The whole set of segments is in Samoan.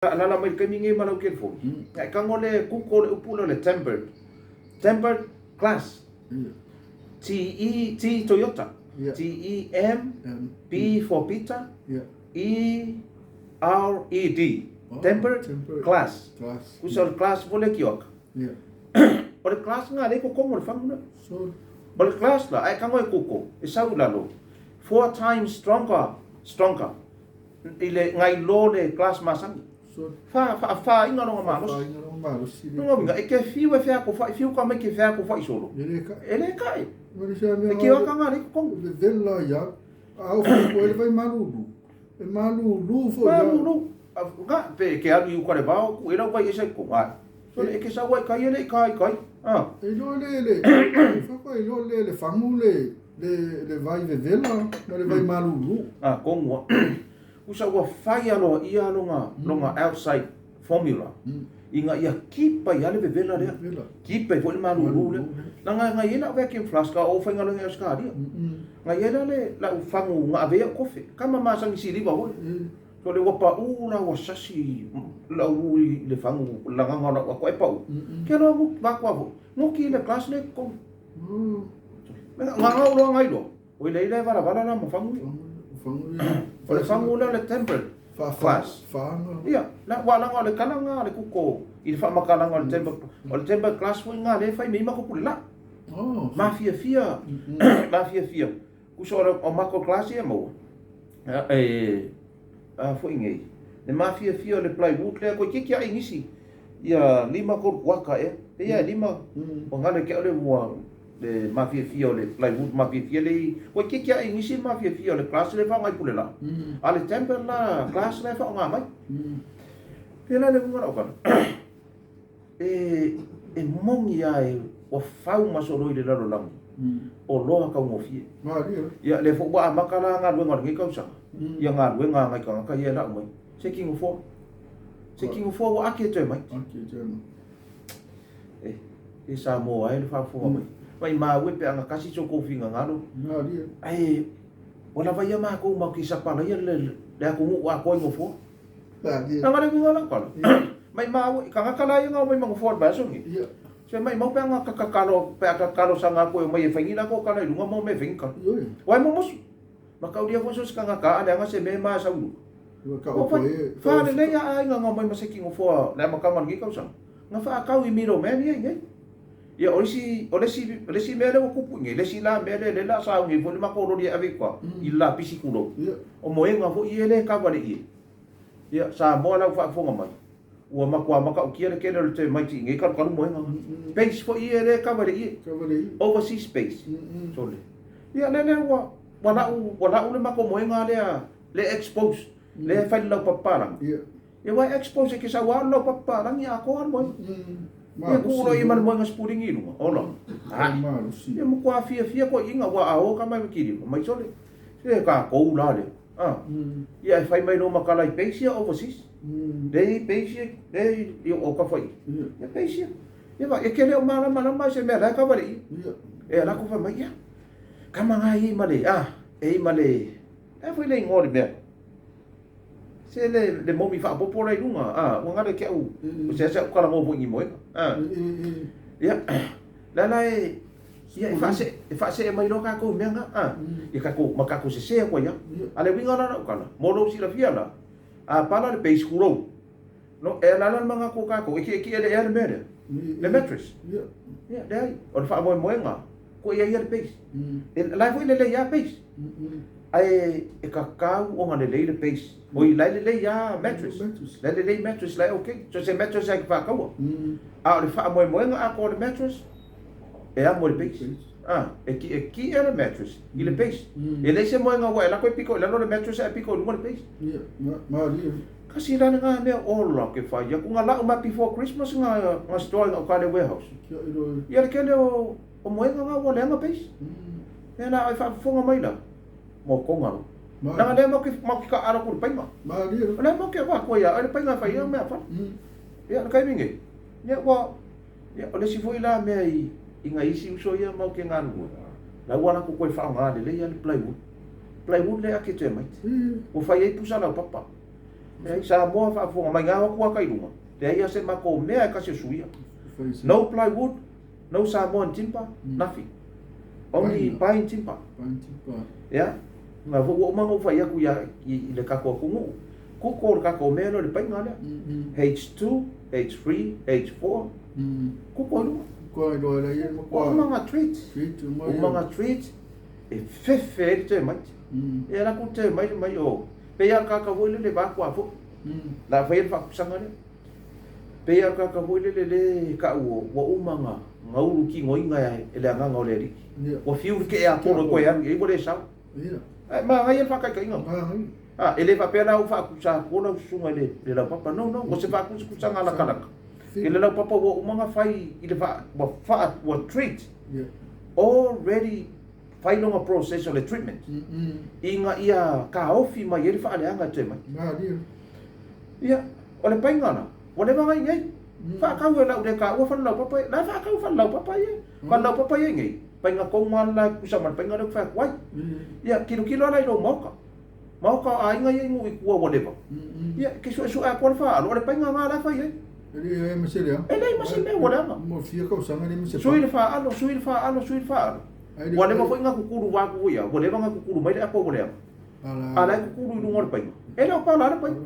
Alaala mai le taimi nei ma lau telefoni, a e tago le Google le upu lea o le tempered, tempered glass, T-E, T Toyota, T-E-M, P for Peter, E-R-E-D, tempered glass. Tusa o le glass foi lea kioaka. O le glass lena lea i totonu o le fagu lea. O le glass la, a e tago e Google, e sau i lalo, four times stronger, stronger. I le nai lo le glass masani. Fa, faafaina lona malosi. Faafaina lona malosi. Lona uiga, e te fiu e feakofa'i, fiu ka mai ke feakofa'i solo. E le ka'i. E le ka'i. Ma le sea mea E kioaka ngā le i totonu. Vevela ai a. A o fai koe le vai malulu. E malulu foi a. Malulu. Nga, pe ke alu i uka le vao, ku e lau vai esa i totonu. Ai. So le e ke sau ai kai e le i ka i kai. Ah. E iloa le le, e fa koe iloa le le fagu le le le vai vevela ma le vai malulu. Ah, tonu a. Usa ua fai aloaia lona lona outside formula ina ia keep ai lava le vevela lea. Keep ai foi le malulu lea. Leaga na i ai lau vacuum flask a o ou faigaluega i Ausetalia. Na i ai la le lau fagu na ave ai au kofe. Kama masani siliva foi. So le ua pau la ua sasi lau i le fagu lagaga o lau ato ae pau. Ke aloa vakoa foi. Noki le glass le totonu. Gagau loa ngai loa. Oi lei le valavala la ma fagu ia. O le fagu lea o le tempered glass. Ia, la ua laga o le kala nga le kuko i le faamatalaga o le tempered o le tempered glass foi nga le fai mei ma kuku le la. Mafiafia, mafiafia. Uso o mako glass ia maua. E a foi nei. Le mafiafia o le plywood lea toeitiiti lava nisi ia lima tolu kuata ea. Pei lava e lima ua galo ia te au le mua le mafiafia o le plywood mafiafia le i toeitiiti lava nisi le mafiafia o le glass lea e faaaoga i Pulelaa. A o le tempered la glass la e faaaoga mai. Pēlā le uiga o lau tala. E moni lava e ua fau ma soloi le lalolagi, o loa taugofie. Ia, lea foi ua amata la galuega o lenei tausaga, ia galuega a nai tagata ia e lau mai. Se kinofoa. Se kinofoa ua ake toe mai. E, e Samoa e le faafofoga mai. Maimau e pe ana tasi so tou finagalo. Ae, ua lava ia matou matou te sapalaia le atunuu atoa i nofoa. Leaga le uiga o lau tala, maimau i tagata la ia na omai ma nofoa i le vaiaso lenei, se maimau pe ana tatalo, pe a talosaga atu e omai e fai ni latou tala i luga mo mea e fai ni tala. Aua e momosu. Mataulia foi so se tagata a leaga se mea e ma sau i luga. Ua fai, fa lelei a aiga na omai ma se ki nofoa le amataga o lenei tausaga, na faatau i middleman ia i inei. Ia o isi, o le isi, o le isi mea lea ua tupu i inei, le isi la mea lea, lea o le a sauni ai foi le matou loli e ave i uta, i le lapisi tulou, o moega foi ia e le kava le ie. Ia, Samoa la ua faafofoga mai, ua matua matautia le tele o le termite i nei kalukalu moega. Base foi ia e le kava i le ie. Overseas base. Sole. Ia, lea lea ua, ua lau, ua lau le matou moega lea, le expose, lea e fai le laupapapalagi. Ia, ua expose e ke sau lava o le laupapapalagi atoa le moega. Ia, tuu loa ia ma le moega sipuligi i luga, ola. Ia, matua fiafia toeaiina, ua a o tama e kiliva, mai sole. Se tatou la lea. A. Ia e fai mai loa ma tala i base ia overseas. Lea i base ia, lea i o ka fai. Ia base ia. Ia va, e ke le o malamalama i se mea la e kava le ia. E ala ku fai mai ia. Kama nga i ma le, a, e i ma le, e foi le ingoa o le mea. Se le, le momi faapopo la i luga, a, ua galo ia te au, o se ase au talanoa foi i ni moega. A. Ia, la la e, Ia, e faasee, e faasee mai loa tatou i mea na, a, ia tatou, ma tatou sese atu ai lava. A o le uiga la o lau tala, mo lou silafia la, a pala le base, tulou, no, e ala la le manatu o tatou, e tietie le ea le mea lea, le mattress. Ia, leai, o le faamoemoega, ua i ai ia le base. E, la e foi lelei lava base, ae e tatau ona lelei le base. Oi, la e lelei lava mattress, la e lelei mattress, la e okay. So se mattress lava e te faataua. A o le faamoemoega atoa o le mattress, E amo i le base. A, e kiʻekiʻe le mattress i le base. E leai se moega ua e lako e piko i lalo le mattress ae piko i luga le base. Ia, malie. Kasi la lena mea ola ke fai aku nga lau mai before Christmas nga nga store nga uka le warehouse. Ia le kele o o moega nga ua leaga base. Mea la ai faafofoga mai la mo konga lo. Langa lea mau ke mau ke ka ala ku le painga. Malie. Lea mau ke wa koe ia ai le painga fai ia mea fale. Ia le kaimi nge. Ia ua Ia, o le isi foi la mea i, i nai isi uso ia mau ke galulue, la ua latou toe faaaoga lelei lava le plywood. Plywood lea ake termite. Ua fai ai pusa laupapa. Leai, Samoa faafofoga mai ga o atu aka i luga, leai lava se matou mea e tasi o suia. No plywood, no Samoan timber, nothing. Only pine timber. Ia, na foi ua uma ona ou fai atu ia i le tatou atunuu, kuko le tatou mea lea o le paiga lea. H2, H3, H4, kuko i luga. Ua uma ona treat, uma ona treat, e fefe ai le termite. E alu atu le termite mai o, pei lava o le tagata foi lele vaeatu a foi, la faia le faakusaga lea. Pei lava o le tagata foi lele lea e tau ua uma ona ulu tinoina e le agaga o le Alii. Ua fiu le kee Apolo e toe alu i ai ua le sao. Ae manaia le faataitaiga. A, e le faapea la ua faakusa atu lau susuga i le laupapa. No, no, o se faakusakusaga latalata. I le laupapa ua uma ona fai i le faa, ua faa, ua treat already fai lona process o le treatment ina ia taofi mai ai le faaleaga e toe mai. Ia, o le paiga la, ua leva ona i inei. Faatau e lau le taua fale laupapa ia. La e faatau fale laupapa ia. Fale laupapa ia i inei, paiga tonu lava la e tutusa ma le paiga lea ou te fai atu ai. Ia, tilotilo lava la i lou maota. Maota o aiga ia i nuu i tua ua leva. Ia, e te suesue atoa le faaalo, o le paiga lena la e fai ai. E leai ma se leaga. E leai ma se mea ua leaga. Mo fia tausaga e leai ma se Sui le faaalo, sui le faaalo, sui le faaalo. Ua leva foi ona tutulu vaeatu foi ia, ua leva ona tutulu mai le apo ua leaga. A la e tutulu i luga o le paiga. E le o pala le paiga.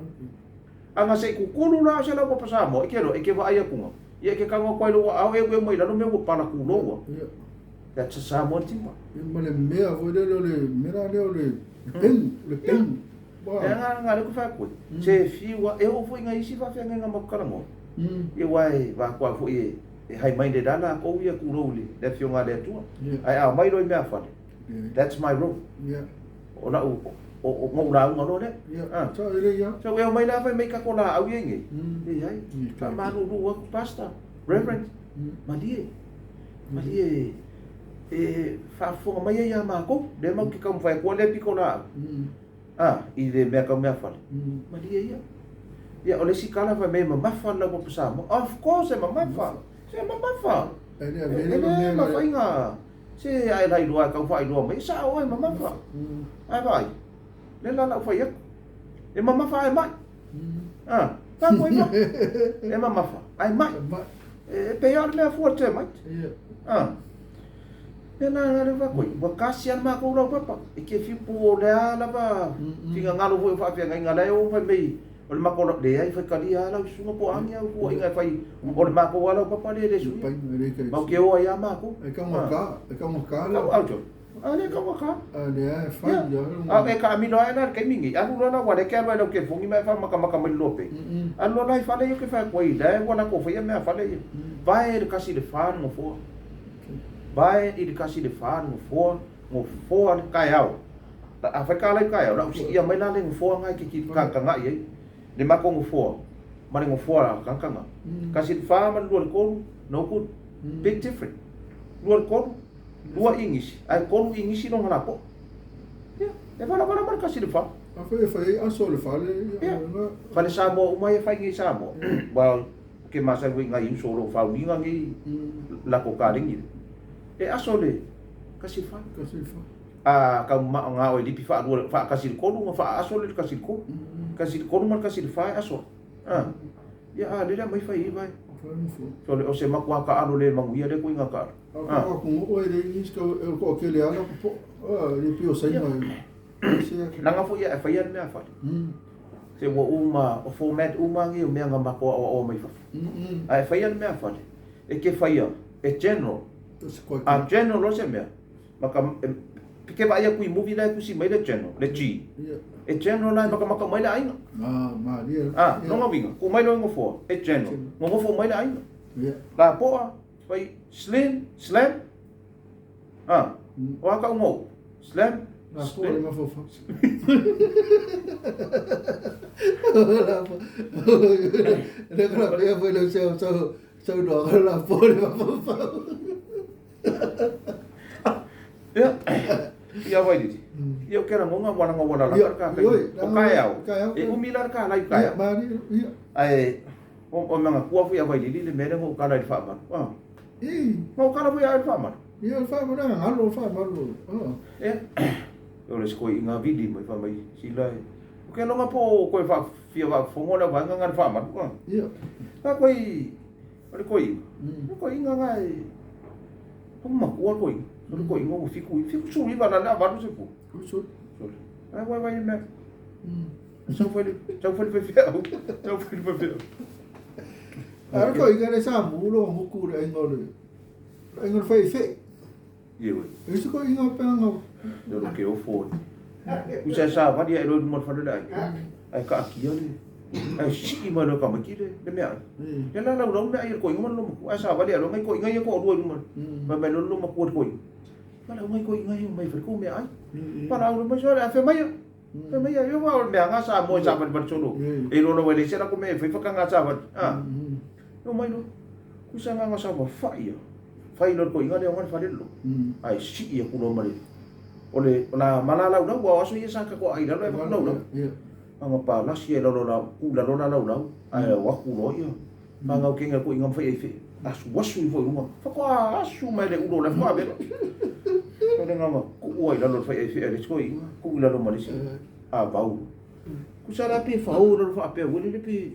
A na se i tutulu la o se laupapa Samoa, e te iloa, e te vaai atu ia e te tago atu ai i lou aao e eu mai lalo mea ua pala tulou ua. That's a Samoan timber. Ia ma le mea foi lele o le mea la lea o le pegu, le pegu. E aga nga le ku fa koe. Se fiu a e oo foi nga isi faafeagaiga ma ku talanoa. Ia aua e vakoa foi e e hai mai le la lakou ia tulou i le Afioga a le Atua. Ae a omai loa i meafale, that's my road. O lau o o ou lauga loa lea. So e omai la fai mai tatou laau ia i nei. Leai, faamalulu atu Pastor, Reverend, malie, malie e faafofoga mai ai ia matou, lea matou te taumafai atu lea pito laau. A, i le mea tau meafale, malie ia. Ia, o le isi tala fai mai e mamafa le laupapa Samoa. Of course e mamafa. Se mamafa. E le mafai na se a e lailoa e tau faailoa mai, e sao oe e mamafa. Ae vaai, lea la lau fai atu. E mamafa ae mai. A, tatou ai foi. E mamafa ae mai. E pei lava o le mea fua le termite. A. Mea la na leva koe, ua kasi lava le matou laupapa, e te fiu po o le a lava finagalo foi o faafeagaiga la e o fai mai o le matou lau, leai fai talia lava lau susuga po o a ni au fuaiga e fai, o le matou lava laupapa lea e le suia. Matou te o ai lava matou. E taugata, e taugata le. Au John, a le taugata. A lea e fai ia. A e taamilo ae la i le taimi lenei, alu loa la aua o lea e te alu lava i lau telefoni ma e faamatamata mai i le loa pay. Alu loa la i fale ia ou te fai atu ai, la e ua latou faia mea fale ia. Vae le kasi i le fa le nofoa. Vae i le kasi le fa nofoa, nofoa le taeao. Afai ka alai taeao, la u siia mai la le nofoa nga e ke ki tagatagai ai. Le matou nofoa ma le nofoa tagataga. Kasi le fa ma le lua le tolu, no good. Big different. Lua le tolu, lua inisi, ae tolu inisi lona lapoa. Ia, e valavala ma le kasi le fa. Afai e fai ai aso o le fale, ia. Fale Samoa uma ia e fai nei i Samoa. Well, ke masani foi i nai uso o lo o fauliga nei lako kalegi lea. E aso le kasi le fa. Kasi le fa. A kau ma nga o e lipi faalua faakasi le tolu na faaaso le kasi le tolu. Kasi le tolu ma le kasi le fa e aso. A. Ia a lele mai fai i vai. So le o se makuā kaalo le manuia le kuiga kaalo. A ko aku ngo e le ni ska e ko ke le ala ko po. A le pio sai mai. Langa foi ia e faia le mea fale. Se ua uma, o format uma nei o mea na matou aoaoa mai fafo. A e faia le mea fale, e te faia e general. A general loa se mea, ma ka, e ke vaai atu i movie la e tusi mai le general, le G. E general la e matamata mai le aiga. A, lona uiga, tuu mai loa i nofoa, e general, nonofo mai le aiga. Lapoa, fai slim, slam, A, o a kau ngou? Slam? La po le mafaufau. Le ka la pea foi le sau sau sau no la po le mafaufau. Ia, ia wai riri. Ia o ke rangonga ua ranga ua lalaka le ka kai. O kaeao. E umi la le ka lai kaeao. Ae o manga kua foi a Vailili le mea lea na ou kala i le faamalu. Ah. Na ou kala foi a i le faamalu. Ia, le faamalu, e galo le faamalu. Ia, o le isi koiina vili mai fai mai, sila e. Ke longa po koe fa fia va fongo le vaenga nga le fa malu a. Ia. Ka koe o le koe. O koe inga nga e. O makua koe. O le koe inga o fiku. Fiku su iva la la valu se pu. So. Ai wai wai me. Sau fai sau fai fai fai. Sau fai fai fai. A ko inga le sa mu lo muku le inga le. Inga le fai fe. Ie wai. E se ko inga pe nga. Le lo ke o fo. Usa sa vali ai lo mo fale le ai. Ai ka akia le. Ai si ma lo ka maki le le mea. Le la la lo mea ai ko inga lo mo. Ai sa vali ai lo ngai ko inga ia ko ru ma. Ma mai lo lo ma ko ko. Ma la ngai ko inga ia mai fale ko mea ai. Pa la lo mai so le fe mai. Fe mai ai wa mea nga sa mo sa vali vali solo. E lo lo le se la ko me fe fa ka nga sa vali. Ah. Lo mai lo. Kusa nga nga sa wa fa ia. Fai lo ko inga le ngai fale lo. Ai si ia ku lo male. Ole la malala ula ua aso ia sa ka ko ai la lo e lau lau. Anga pa la si la lo la ku la lo la lau lau. Ai wa ku lo ia. Manga o kenga ko inga fai ai fe. Asu wasu i foi lunga. Fa ko asu mai le ulo la fa be. Ko le nganga ku ua i la lo fai ai fe le ko inga ku la lo male si. A bau. Ku sa la pe fa o lo fa pe wele le pe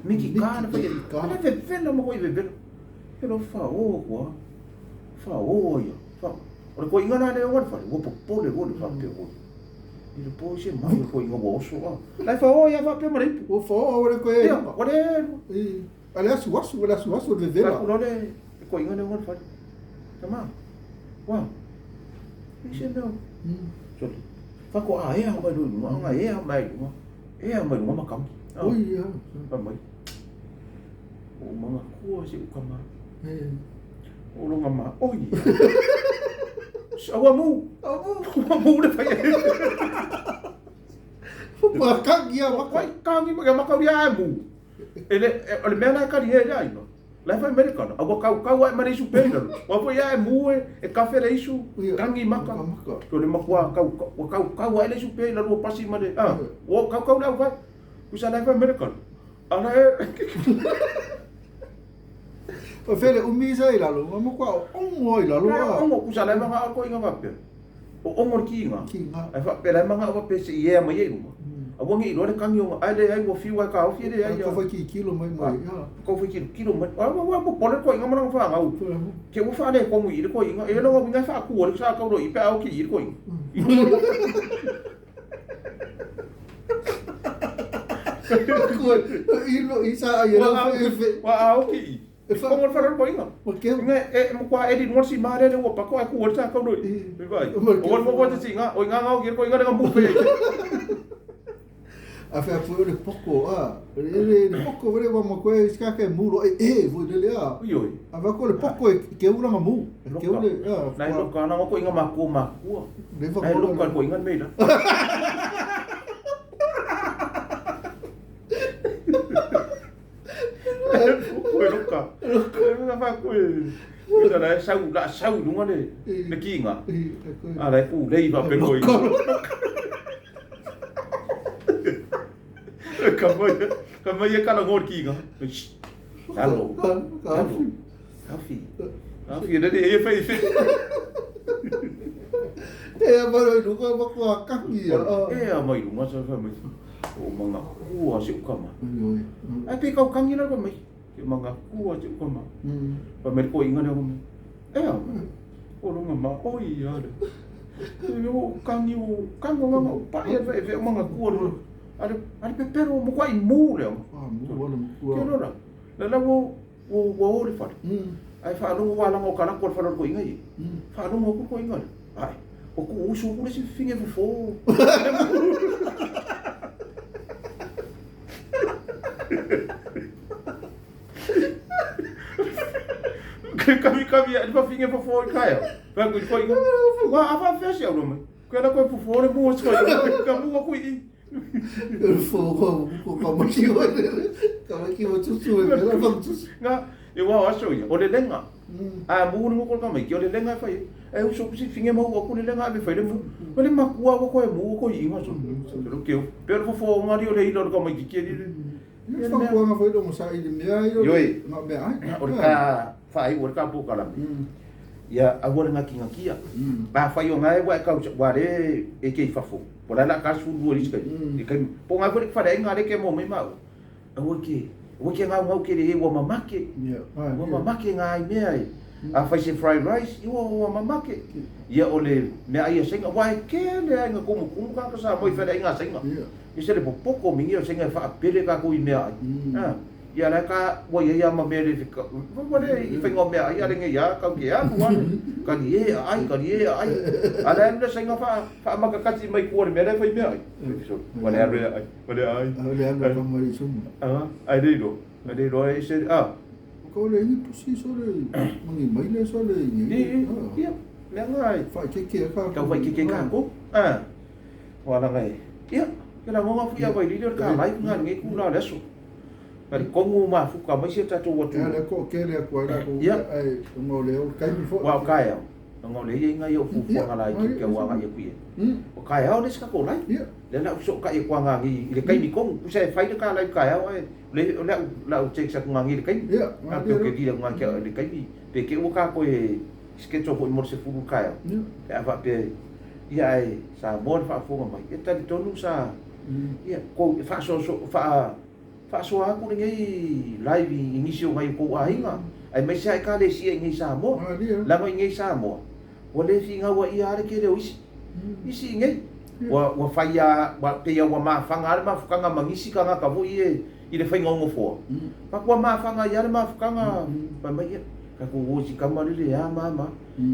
miki ka na fai. Ka le fe fe la mo ko i be be. Pe lo fa o ko. Fa o ia. Fa o le ko inga la le o fa ua popole o le fa pe o. I le po se mai ko inga ua oso a. Lai fa o ia fa pe mare ipu. O fo o le ko e. Ia, o le Ale asu asu, ale asu asu le vela. Ku le ko inga le o fa. Tama. Wa. I se no. So. Fa ko a e a mai lu nga e a mai lu. E a mai lu ma kam. Oi ia. Pa mai. O manga kua se ukama. Eh. O longa ma oi. Awa mu. Awa mu le fai. Ma ka ia ma Wai kangi ma ma kau ia mu. Ele o le mea la kari e ia ino. La fai americano. Awa kau kau ai mare isu pena. Wa foi ia mu e kafe le isu kangi maka. Maka. Ko le makua kau wa kau kau ai le isu pena lua pasi mare. Ah, wa kau kau la fai. Kusa la fai americano. Ala e O fele umi sa i lalo, ma kwa ongo i lalo a. ongo kusa la manga ko inga vape. O ongo ki inga. Ki nga. Ai fa pela manga wa pe se ia mai e uma. A wangi i loa le kangi o ai le ai ua fiu ai ka au fie le ai. Ka fai ki kilo mai mai. Ka fai kilo kilo mai. A wa wa po le ko inga mana fa ngau. Ke ua fa le ko mui i le ko inga. E longa winga fa ku o le sa ka ro i pe au ki i le ko inga. Ko i lo i sa ai la fe. Wa au ki i. Ko mo fa ko inga. O ke Inga e mo kwa e di mo si mare le ua pa ko ai ku o le sa ka ro i. Vai. O mo ko te singa o inga ngau ki ko inga le nga mu fe. A fea foi le poko a. Le le poko vele wa mo koe ska ke mu lo e e voi le a. Ui oi. A va ko le poko e ke ura nga mu. Ke ule a. Nai lo kana ko inga makua makua. Le va Nai lo kana ko inga me la. Ko lo ka. Ko fa ko. Ko la sau la sau lunga le le kinga. A la ku le va pe ko. Ka mai ka mai ka la ngor kinga. Hello. Ka Afi. Afi le e fai fai. E a maro i luga ma kua kangi a. E a mai lunga sa fa mai. O manga kua se ukama. Ai pe kau kangi la mai. Ke manga kua se ukama. Pa me ko inga le mai. E a. O longa ma o ia le. E o kangi o kango nga pa e fa e manga kua le. Ale ale pe pero mo kwa i mu le. Ah mu wala mo kua. Ke lora. La la wo wo wo le fa. Ai fa longo wa longo kala ko fa ko inga i. Fa longo ko ko inga. Ai. O ku usu ku le si finge fofo. Kami kami ai fa finge fofo i kai. Fa ku ko inga. Wa a fa fe si au mai. Ko la ko fofo le mu so ka mu ko i. Fo ko ko ka ma ki o ka ma ki o tutu e la fa tutu. Nga e wa aso ia o le lenga. A mu no ko ka mai ki o le lenga fa i. E uso ku si finge mau ku le lenga be fa le mu. O le makua ko e mu ko i inga so. Lo ke pero fofo ngari o le ilo ka mai ki ki le. E fa kua nga foi lo sa i le mea i Ioi. Ma mea ai. O le ka fa i o le ka po kala. Ia a wala nga kinga kia. Ba fa yo ngai wa ka wa le e ke fafo. Po o le a le a ta le 12 i le isi taimi. I le taimi, po o na foi le faleaiga lea e te maua mai maua, aua e te, aua e te gaugau tele i ai ua mamake. Ua mamake na ai mea e. A fai se fried rice, ia ua mamake. Ia o le meaai a Saina, aua e tele lava ina tumutumu tagata Samoa i faleaiga a Saina. E ese le popoto o minia o Saina e faapele tatou i meaai. Ia la e ka ua iai a ma mea le feka ua le i fainga o meaai a lenei a tau te alu a talie aai talie aai a le alu le saina faa faamakakati mai tua le mea la e fai meaai ua le alu e aai ua le aai A le alu ka mai sumu. A ai le iloa ai le iloa e se a Ko le ingi pusi so le mangi mai le so le ingi. Ia mea nga e Whaikeke ka. Tau whaikeke ka ko a ua langa e ia ke la ngonga fu ia vai lili o le ka live nga nge ku la le aso. Kali kongu mafuka mai se tatou atu. Ia le ko kele aku ai la ko ai ngo le o kai mi fo. Wa o kaeao. Nga o le ia inga ia o fuafuaga la i ke au agai aku ia. O kaeao le se tatou live. Le la u so kai ko anga ngi i le kaimi kongu. Pusa e fai le ka live kaeao ai le le au la u text aku ngangi le kaimi. A pe ke di nga ke le kaimi. Pe ke ua ka ko e schedule foi mo se fulu kaeao. Pe a fa pe ia ai sa mo le faafofoga mai. E talitonu sa ia ko fa so so fa faasoa atu lenei live i nisi o nai o kou aiga, aemaise lava Ekalesia i nei Samoa. Leaga i nei Samoa, ua le finau ai lava le tele o isi, isi i nei. Ua, ua fai lava, ua, pei lava ua mafaga lava le mafutaga ma nisi tagata foi ia i le faiga o nofoa. Faatoa mafaga ai lava le mafutaga, fai mai, ia, tatou o i si tama lele e a ma a ma a.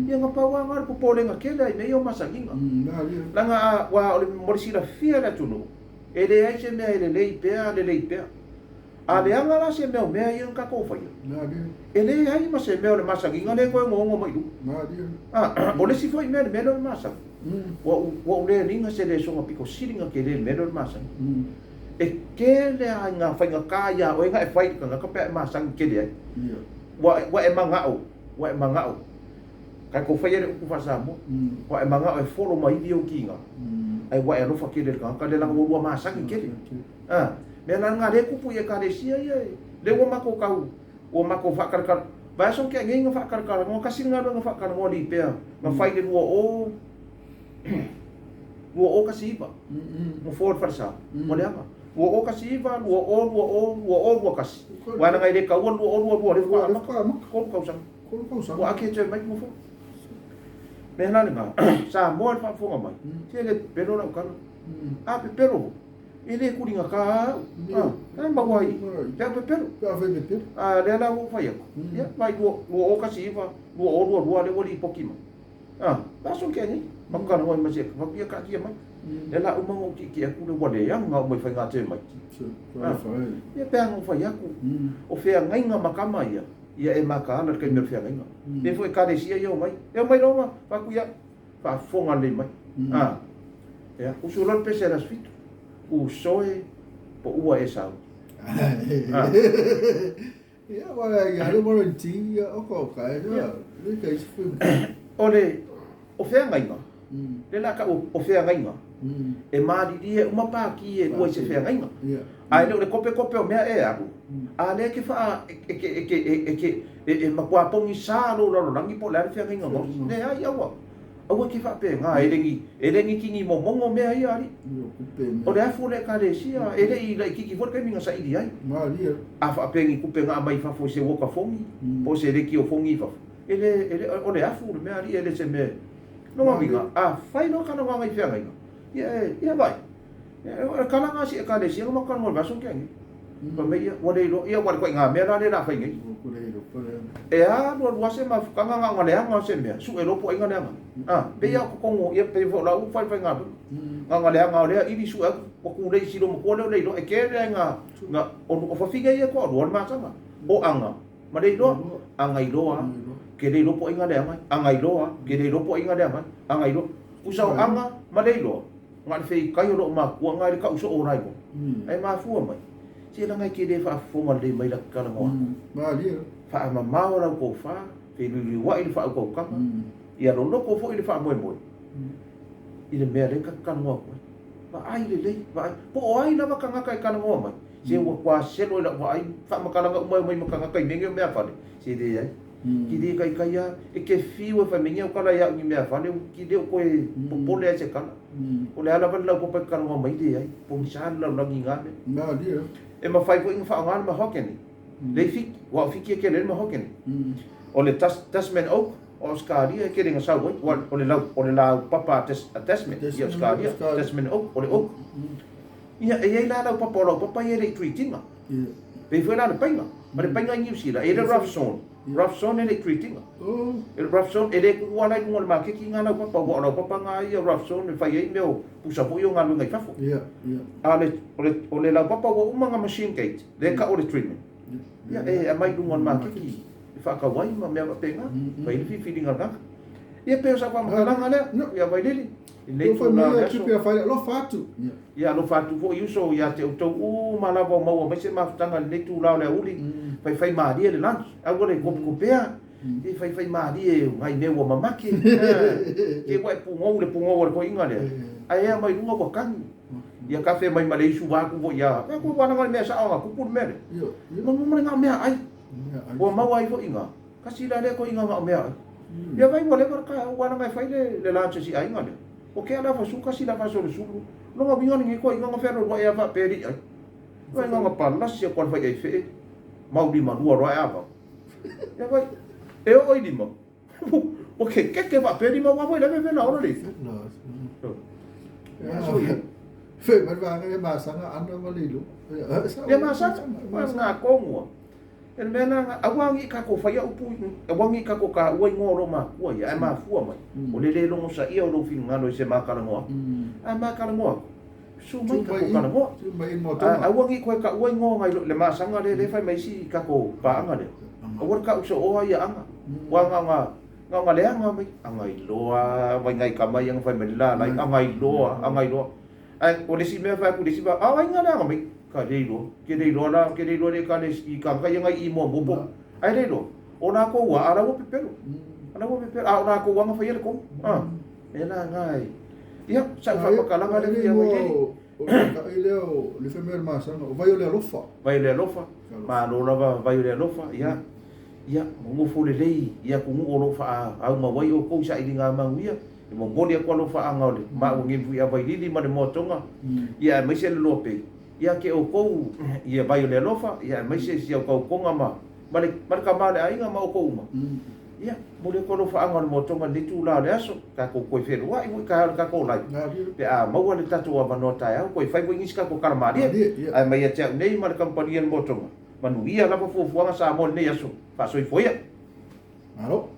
Ia na pau lava lena o le popolega tele ai mea ia o masaniga. Leaga a, aua o le, mo le silafia e le atunuu, E leai se mea e lelei pea, lelei pea. A leaga la se mea o mea ia na tatou faia, e leai ma se mea o le masaniga lea e toe onoono mai i luga. A, o le isi foi mea i le mea lea o le masani, ua ou, ua ou le liga se lesona pito sili ona tele i le mea lea o le masani. E tele lava ina faigata ia oe ona e fai i le tagata pe a e masani tele ai. Ua, ua e manao, ua e manao. Tatou faia le upu faa-Samoa, ua e manao e folo ma ivi ou kiga, ae ua e alofa tele i le tagata lea leaga ua lua masani tele. A, mea la lena lea e tupu i Ekalesia ia e, lea ua matou tau, ua matou faakalatala, vaiaso na tea nei na faakalatalanoa, tasi le galuega faatalanoa lipea na fai i le 20, 2019, nofoa o le falesa, ua leaga. 2019, 2020, 2021, aua leaga e le taua le 2022 lea faatoa amata, 3 tausaga. Ua ake toe mai nofoa. Mea la lena, Samoa i le faafofoga mai, se le pepelo lau tala. A pepelo foi, e le tuligata lava au. A, e maua ai pe a pepelo. A lea la ua ou fai atu, ia, mai 2019, 2022 lea ua lipoti mai. A, le aso tea nei, matou talanoa ai ma si eka, ia taatia mai. Lea la uma ona ou tietie atu le ua leaga uma i faiga temaiti. A, ia pe a na ou fai atu, o feagaiga ma tama ia, ia e mataala i le taimi o le feagaiga. Pei foi Ekalesia ia omai, e omai loa ma fai atu ia, faafofoga lelei mai. A, ia, usu loa le pese i le aso 7, uso e, po ua e sau. A. Ia, wa ia le warranty ia o ko ka e ia, le ka isi fu. O le, o feagaiga, le la tau o feagaiga, e malilie uma pākī e lua i se feagaiga. Ae le o le kopekope o mea e alu, a lea e te faa, e te, e te, e te, e matua pogisa lou lalolagi po o le a le feagaiga gaosi. Leai, aua. Aua e te faapena, e le ni, e le ni tini momono mea ia, alii. O le afu o le Ekalesia, e le i laitiiti foi le taimi na saili ai. A faapea ni tupe na aumai i fafo i se uoka fogi, po o se leki o fogi i fafo, e le, e le, o le afu le mea, alii, e le se mea. Lona uiga, a fai loa talanoaga i feagaiga, ia e, ia vaai, o le kalaga a si Ekalesia na matou talanoa i le vaiaso na tea nei. Fai mai ia, ua le iloa, ia ua le ituaiga mea la lea o le a fai nei. E alu alu lava se mafutaga na ona leaga o se mea, sue loa po o ai na leaga. A, pei lava o totonu, ia pei foi o lau fai faigaluega. Na ona leaga o lea ili sue atu, ua tulei i silo matua lea o le iloa, e tele lava ina, na, o fafine ia e toalua o le masaga, o Aga ma le iloa, Aga iloa, ke le iloa po o ai na leaga ai, Aga iloa, ke le iloa po o ai na leaga ai, Aga iloa. Tusa o Aga ma le iloa, Na o le feitai o loo matua na i le tau soo o la igoa. Ae mafua mai, se leaga e te le faafofoga lelei mai la talanoa atu. Faamamao lau tofa, feiluiliuai le faautautaga, ia loloto foi le faamoemoe i le mea lea ta te talanoa atu ai. Vaai lelei, vaai. Po o ai lava tagata e talanoa mai, se ua toa selo i lau vaai, faamatalaga uma e omai ma tagata i mea nei o meafale, se leai. Ki le kaikai lava, e te fiu e fai mai ni au kala ia au ni meafale, ki le o koe popole lava i se kala. O le a lava le laupapa e te talanoa mai, leai, pogisa le lalolagi i na mea. E mafai foi ona faaaoga le mahogany, le i Fiti, aua o Fiti e tele ai le mahogany. O le Tasman oak o Ausetalia e tele ina sau ai, aua o le lau, o le laupapa a Tasman i Ausetalia, Tasman oak, o le oak. Ia, e i ai la laupapa, o laupapa ia e le i treat ina. Pei foi la le paina. Ma le paina i Niu Sila, e i ai le rough sawn. Rough sawn e le i treat ina. E le rough sawn, e le tuua la i luga o le maketi nga laupapa, aua o laupapa nga ia rough sawn e fai ai mea o pusa foi o galuega i fafo. A o le, o le, o le laupapa ua uma ona machine gate, lea e tau o le treatment. Ia, e aumai i luga o le maketi e faatau ai ma mea faapena. Fai ai le filifiliga a le tagata. Ia, pei o sau faamatalaga lea, ia Vailili. I lenei itula o le aso. Ia alofa atu foi uso ia te outou uma lava o maua mai se mafutaga i lenei itula o le aoauli, faifai malie le lunch, aua le kopekopea, e faifai malie nai mea ua mamake, te ua e pugou le pugou a le toeaina lea, ae ea mai luga ua tagi. Ia kafe mai ma le isu vaatu foi ia, e koe ua laga le mea sao na tupu le mea lea. Ma ma le na o meaai. Ua maua ai foi i ina. Kasi la lea toeaina na o meaai. Ia vai ua leva le taeao ua laga e fai le lunch a si aiga lea. O ke ala fasu kasi la faso le sulu. Lona uiga lenei toeaina na fealualuai a faapea e le i ai. Vai na palasi atu a le fai ai fee mau lima lua loa e avau. Ia vai e oo i lima. Ua kekeke faapea lima ua foi le vevela ola le. Ia so ia. Fe mai vaega ia masaga ana ma le iloa. Ia masaga, ma konua. E le mea la, aua ne i tatou faia upu, aua ne i tatou taua igoa o lou makua ia, ae mafua mai, o le le logosaia o lou finagalo i se ma talanoa atu. Ae ma talanoa atu, susu mai tatou talanoa. Aua ne i toe taua igoa nai le masaga lea lea e fai mai isi tatou paaga lea. Aua le tau sooa ia aga. Aua na ona, na ona leaga mai, agailoa, vai nai tama ia na fai mai le lalai, agailoa, agailoa. Ae o le isi mea fai atu i le isi mea, a o ai na leaga mai? Ka le iloa. Ke le iloa la, ke le iloa le ekalesia i kānaka ia na i i muamua po. Ae le iloa, o lākou a, a la ua pepelo. A la ua pepelo, a o lākou a na faia le tonu. A, e la na e. Ia, sa u faapakalaga le fia Vailili. O le kai lea o le fai mai o le masaga, o vai o le alofa. Vai o le alofa, malo lava vai o le alofa, ia. Ia, nonofo lelei i atunuu o lo o faaaumaua ai outou i sailiga manuia. E momoli atu alofaaga o le maua nei foi a Vailili ma le Moatoga, ia aemaise le Loa Pei, ia te outou ia vai o le alofa, ia aemaise si au tautoga ma ma le ma le tama o le aiga ma outou uma. Ia, momoli atu alofaaga o le Moatoga i lenei itula o le aso, tatou toe feiloai foi taeao i le tatou live, pe a maua le tatou avanoa taeao, toe fai foi nisi tatou tala malie. Ae mai ia te au nei ma le kamupani a le Moatoga, manuia lava fuafuaga Samoa i lenei aso. Faasoifua ia. Malo.